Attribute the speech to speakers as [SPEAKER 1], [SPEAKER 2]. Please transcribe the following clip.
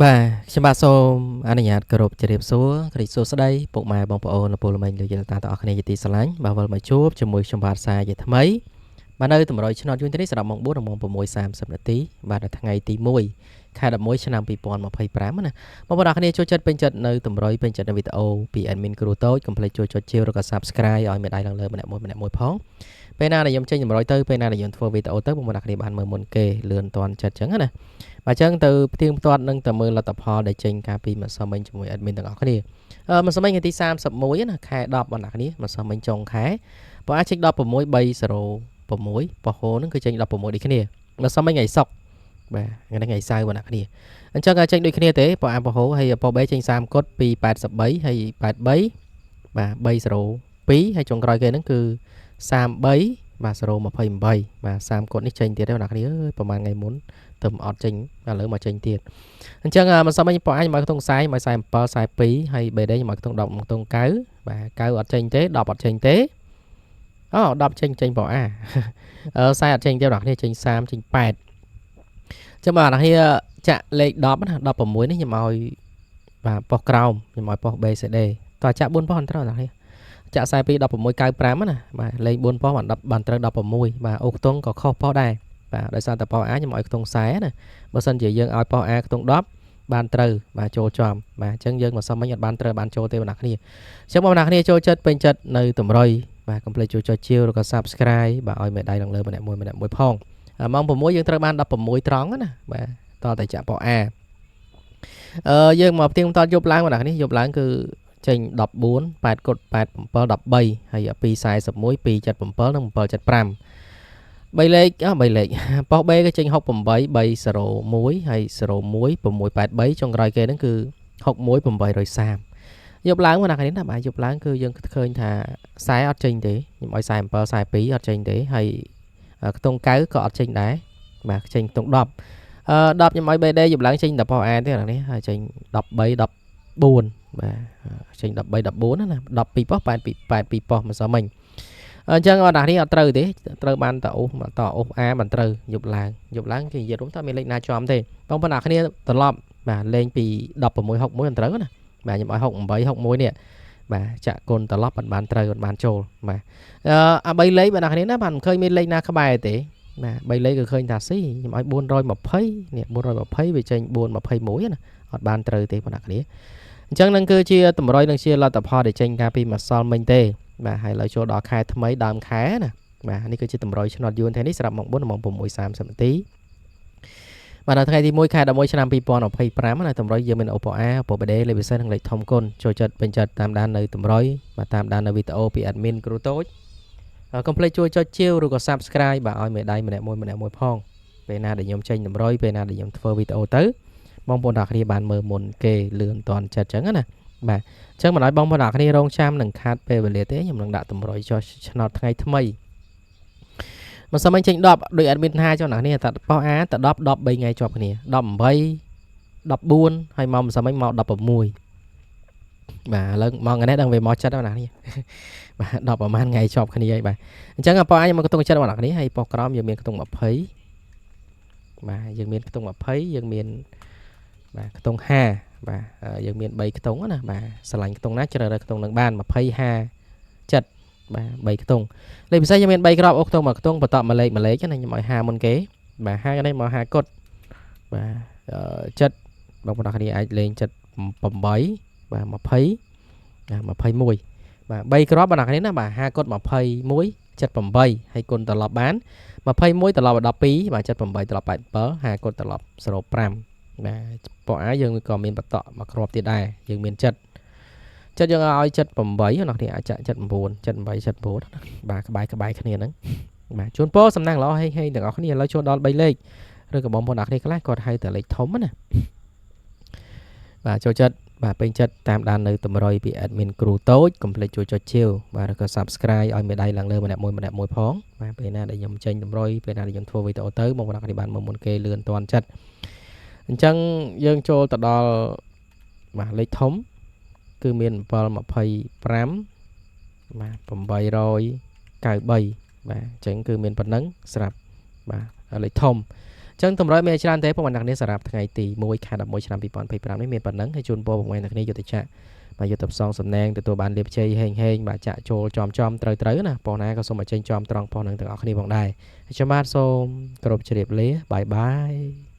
[SPEAKER 1] បាទខ្ញុំបាទសូមអនុញ្ញាតគោរពជម្រាបសួរគោរពសួស្តីពុកម៉ែបងប្អូនពលមិញលោកយាយតាទាំងអស់គ្នាជាទីស្រឡាញ់បាទវិលមកជួបជាមួយខ្ញុំបាទសាជាថ្មីបាទនៅតម្រុយឆ្នោតយូននេះសម្រាប់ម៉ោង4ដល់ម៉ោង6:30នាទីបាទនៅថ្ងៃទី1ខែ11ឆ្នាំ2025ណាបងប្អូនអរគ្នាចូលចិត្តពេញចិត្តនៅតម្រុយពេញចិត្តនៅវីដេអូពី admin គ្រូតូចកុំភ្លេចជួយចុចជាវឬក៏ Subscribe ឲ្យមេដៃឡើងលើម្នាក់មួយម្នាក់មួយផងពេលណាដែលខ្ញុំចេញតម្រុយទៅពេលណាដែលខ្ញុំធ្វើវីដេអូទៅបងប្អូនអរគ្នាបានមើលមុនគេលឿនតាន់ចិត្តចឹងណាបាទអញ្ចឹងទៅផ្ទៀងផ្ទាត់នឹងទៅមើលលទ្ធផលដែលចេញកាលពីម្សិលមិញជាមួយ admin ទាំងអស់គ្នាម្សិលមិញថ្ងៃទី31ណាខែ10បងប្អូនគ្នាម្សិលមិញចុងខែបើអាចចេញ16 306ប៉ហូហ្នឹងគឺចេញ16ដូចគ្នាម្សិលមិញថ្ងៃសុក្របាទថ្ងៃនេះថ្ងៃសៅរ៍បងប្អូនគ្នាអញ្ចឹងចេញដូចគ្នាទេប៉អាប៉ហូហើយប៉បេចេញ30កុដ283ហើយ83បាទ302ហើយចុងក្រោយគេហ្នឹងគឺ33បាទ028បាទ30កុដនេះចេញទៀតទេបងប្អូនគ្នាអើយប្រហែលថ្ងៃមុនទៅអត់ចេញឥឡូវមកចេញទៀតអញ្ចឹងមិនសមញប៉អញមកខ្ទង់40មក47 42ហើយ BD មកខ្ទង់10មកខ្ទង់9បាទ9អត់ចេញទេ10អត់ចេញទេអូ10ចេញចេញប៉អាអឺ40អត់ចេញទេបងប្អូនចេញ30ចេញ8ចឹងបាទអ្នកគ្នាចាក់លេខ10ណា16នេះខ្ញុំឲ្យបាទប៉ុស្តិ៍ក្រោមខ្ញុំឲ្យប៉ុស្តិ៍ BCD តើចាក់4ប៉ុស្តិ៍អត់ត្រូវអ្នកគ្នាចាក់42 16 95ណាបាទលេខ4ប៉ុស្តិ៍បាន10បានត្រូវ16បាទអូខ្ទង់ក៏ខុសប៉ុស្តិ៍ដែរបាទដោយសារតែប៉ុស្តិ៍ A ខ្ញុំឲ្យខ្ទង់40ណាបើសិនជាយើងឲ្យប៉ុស្តិ៍ A ខ្ទង់10បានត្រូវបាទចូលចំបាទអញ្ចឹងយើងមកសមមិញអត់បានត្រូវបានចូលទេបងប្អូនគ្នាអញ្ចឹងបងប្អូនគ្នាចូលចិត្តពេញចិត្តនៅតម្រុយបាទកុំភ្លេចជួយចុចជាវឬក៏ Subscribe បាទឲ្យមេដៃឡើងលើម្នាក់មួយម្នាក់មួយផងម៉ោង6យើងត្រូវបាន16ត្រង់ណាបាទតតែចាក់ប៉ុស្តិ៍ A អឺយើងមកផ្ទៀងបន្តយប់ឡើងបងប្អូនគ្នាយប់ឡើងគឺចេញ14 8គុត8 7 13ហើយ241 277និង775 3លេខអ3លេខប៉ុស្តិ៍ B គឺចេញ68 301ហើយ01 683ចុងក្រោយគេហ្នឹងគឺ61830យប់ឡើងមកណាគ្នាណាបាទយប់ឡើងគឺយើងឃើញថាខ្សែអត់ចេញទេខ្ញុំឲ្យ47 42អត់ចេញទេហើយខ្ទង់9ក៏អត់ចេញដែរបាទចេញខ្ទង់10អឺ10ខ្ញុំឲ្យ BD យប់ឡើងចេញតែប៉ុស្តិ៍ A ទេណានេះហើយចេញ13 14បាទចេញ13 14ណា12ប៉ុស្តិ៍82 82ប៉ុស្តិ៍មិនសមមិញអញ្ចឹងអត់នេះអត់ត្រូវទេត្រូវបានតអូសតអូស A បានត្រូវយប់ឡើងយប់ឡើងគេនិយាយរួមថាមានលេខណាជាប់ទេបងប្អូនអ្នកគ្នាត្រឡប់បាទលេងពី16 61មិនត្រូវណាបាទខ្ញុំឲ្យ68 61នេះបាទចាក់គុណត្រឡប់មិនបានត្រូវមិនបានចូលបាទអឺអា3លេខបងអ្នកគ្នាណាបាទមិនឃើញមានលេខណាក្បែរទេបាទ3លេខគឺឃើញថាស៊ីខ្ញុំឲ្យ420នេះ420វាចេញ421ណាអត់បានត្រូវទេបងអ្នកគ្នាអញ្ចឹងនឹងគឺជាតម្រុយនឹងជាលទ្ធផលដែលចេញកាលពីម្សិលមិញទេបាទហើយឥឡូវចូលដល់ខែថ្មីដើមខែណាបាទនេះគឺជាតម្រុយឆ្នោតយួនថ្ងៃនេះសម្រាប់ម៉ោង4ម៉ោង6:30នាទីបាទនៅថ្ងៃទី1ខែ11ឆ្នាំ2025ណាតម្រុយយើងមានអូប៉ A អូប៉ BD លេខពិសេសនិងលេខធំគុណចូលចិត្តពេញចិត្តតាមដាននៅតម្រុយបាទតាមដាននៅវីដេអូពី admin គ្រូតូចកុំភ្លេចជួយចុចជាវឬក៏ Subscribe បាទឲ្យមេដៃម្នាក់មួយម្នាក់មួយផងពេលណាដែលខ្ញុំចេញតម្រុយពេលណាដែលខ្ញុំធ្វើវីដេអូទៅបងប្អូនទាំងគ្នាបានមើលមុនគេលឿនតាន់ចិត្តចឹងណាបាទអញ្ចឹងមិនឲ្យបងប្អូនទាំងគ្នារងចាំនឹងខាតពេលវេលាទេខ្ញុំនឹងដាក់តម្រុយចុះឆ្នោតថ្ងៃថ្មីមិនសមចេញ10ដោយ admin ថាចុះអ្នកនេះតែប៉ុស្តិ៍ A តែ10 13ថ្ងៃជាប់គ្នា18 14ហើយមកមិនសមមក16បាទឥឡូវមកថ្ងៃនេះដឹងវាមកចិត្តហើយណានេះបាទ10ប្រហែលថ្ងៃជាប់គ្នាហើយបាទអញ្ចឹងប៉ុស្តិ៍ A ខ្ញុំមកខ្ទង់ចិត្តបងប្អូនគ្នាហើយប៉ុស្តិ៍ក្រោមយើងមានខ្ទង់20បាទយើងមានខ្ទង់20យើងមានបាទខ្ទង់5បាទយើងមាន3ខ្ទង់ណាបាទស្រឡាញ់ខ្ទង់ណាជ្រើសរើសខ្ទង់នឹងបាន20 5 7បាទ3ខ្ទង់លេខពិសេសយើងមាន3គ្រាប់អូខ្ទង់មួយខ្ទង់បន្តមួយលេខមួយលេខណាខ្ញុំឲ្យ5មុនគេបាទ5នេះមក5កុដបាទ7បងប្អូនគ្នាអាចលេង7 8បាទ20បាទ21បាទ3គ្រាប់បងប្អូនគ្នាណាបាទ5កុដ21 78ហើយគុណត្រឡប់បាន21ត្រឡប់12បាទ78ត្រឡប់87 5កុដត្រឡប់05បាទប៉ុអាយើងក៏មានបតក់មួយគ្រាប់ទៀតដែរយើងមានចិត្តចិត្តយើងឲ្យ78អ្នកនេះអាចចាក់79 78 79បាទក្បែរក្បែរគ្នាហ្នឹងបាទជូនពរសំណាងល្អហេងហេងទាំងអស់គ្នាឥឡូវចូលដល់3លេខឬក៏បងប្អូនអ្នកគ្នាខ្លះគាត់ហៅតែលេខធំណាបាទចូលចិត្តបាទពេញចិត្តតាមដាននៅតម្រុយពី admin គ្រូតូចកុំភ្លេចជួយចុចជាវបាទឬក៏ Subscribe ឲ្យមេដៃឡើងលើម្នាក់មួយម្នាក់មួយផងបាទពេលណាដែលខ្ញុំចេញតម្រុយពេលណាដែលខ្ញុំធ្វើវីដេអូទៅបងប្អូនអ្នកគ្នាបានមើលមុនគេលឿនតាន់ចិត្តអញ្ចឹងយើងចូលទៅដល់បាទលេខធំគឺមាន725បាទ893បាទអញ្ចឹងគឺមានប៉ុណ្ណឹងស្រាប់បាទលេខធំ ចឹងតម្រុយមានច្រើនទេពុកម៉ែអ្នកគ្នាសម្រាប់ថ្ងៃទី1ខែ11ឆ្នាំ2025នេះមានប៉ុណ្ណឹងហើយជូនពរពុកម៉ែអ្នកគ្នាយុទ្ធចាក់បាទយុទ្ធផ្សងសំណាងទទួលបានលាភជ័យហេងហេងបាទចាក់ចូលចំចំត្រូវត្រូវណាប៉ុស្ណាក៏សូមឲ្យចេញចំត្រង់ប៉ុស្នឹងទាំងអស់គ្នាផងដែរហើយខ្ញុំបាទសូមគោរពជម្រាបលាបាយបាយ។